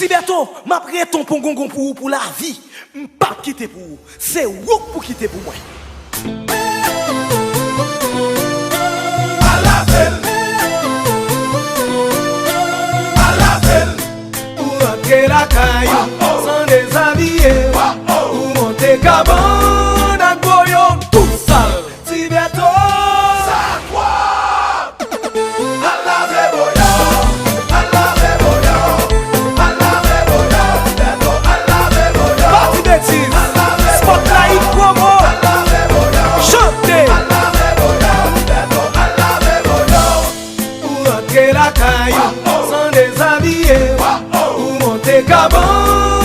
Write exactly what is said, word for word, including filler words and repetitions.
Ti Bèto, m ap ret on pongongon pou ou pou lavi. M p ap kite pou ou. Se ou k pou kite pou mwen. Ou rantre lakay ou san dezabiye. Ou monte kabann ak boyo tou sal. Ti Bèto. Al lave boyo, al lave boyo, al lave boyo, Bèto al lave boyo. Pati betiz, spotlight promo, chante. Ou rantre lakay ou san dezabiye. Ou monte kabann.